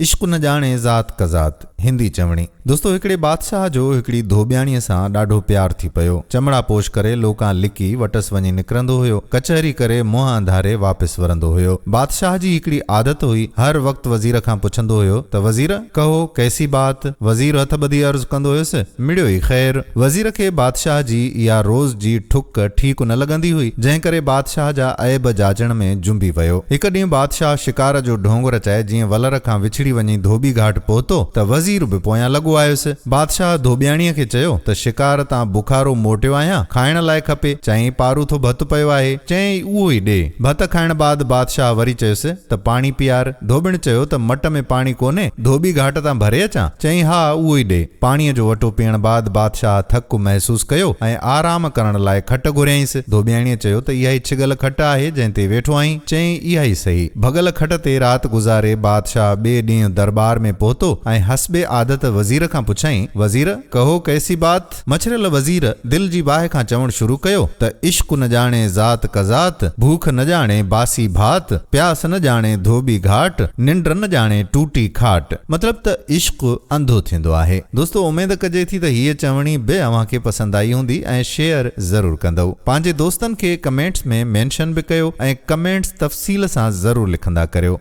عشق نه ڄاڻي ذات قذات، هندي چوڻي. دوستو هڪڙي بادشاهه جو هڪڙي ڌوٻياڻيء سان ڏاڍو پيار ٿي پيو. چمڙا پوش ڪري لوڪان لڪي وٽس وڃي نڪرندو هيو. ڪچهري ڪري منهن انڌاري واپس ورندو هيو. بادشاهه جي هڪڙي عادت هئي، هر وقت وزير کان پڇندو هيو ته وزير! ڪهو ڪيسي بات؟ وزير هٿ ٻڌي عرض ڪندو هيس، مڙيو ئي خير. وزير کي بادشاهه جي اها روز جي ٺڪ ٺيڪ نه لڳندي هئي، جنهن ڪري بادشاهه جا عيب جاچڻ ۾ جنبي ويو. هڪ ڏينهن بادشاهه شڪار جو ڍونگ رچائي جيئن ولر کان وڇڙي وڃي ڌوٻي گهاٽ پهتو ته وزير به پويان لڳو آيس. بادشاهه ڌوٻياڻيء کي چيو ته شڪار تان بکارو موٽيو آهيان، کائڻ لاء کپي. چيائين پاروٿو ڀت پيو آهي. چيائين اهو ئي ڏي. ڀت کائڻ بعد بادشاهه وري چيس ته پاڻي پيار. ڌوٻڻ چيو ته مٽ ۾ پاڻي ڪونهي، ڌوٻي گهاٽ تان ڀري اچان؟ چيائين ها اهو ئي ڏي. پاڻيء جو وٽو پيئڻ بعد بادشاهه ٿڪ محسوس ڪيو ۽ آرام ڪرڻ لاء کٽ گهريائينس. ڌوٻياڻيء چيو ته اها ئي ڇڳل کٽ آهي، جنهن تي ويٺو آهين؟ چيائين اها ئي سهي. ڀڳل کٽ تي رات گذاري بادشاهه ٻئي ڏينهن درٻار ۾ پهتو ۽ حسب عادت وزير کان پڇيائين، وزير! ڪهو ڪيسي بات؟ مڇريل وزير دل جي باهه کان چوڻ شروع ڪيو ته عشق نه ڄاڻي ذات قذات، ڀوک نه ڄاڻي باسي ڀات، پياس نه ڄاڻي ڌوٻي گهاٽ، ننڊ نه ڄاڻي ٽوٽي کاٽ. مطلب ته عشق انڌو ٿيندو آهي. دوستو اميد ڪجي ٿي ته هيء چوڻي به اوهان کي پسند آئي هوندي ۽ شيئر ضرور ڪندؤ. پنهنجي دوستن کي ڪمينٽس ۾ مينشن به ڪيو ۽ ڪمينٽس تفصيل سان ضرور لکندا ڪريو.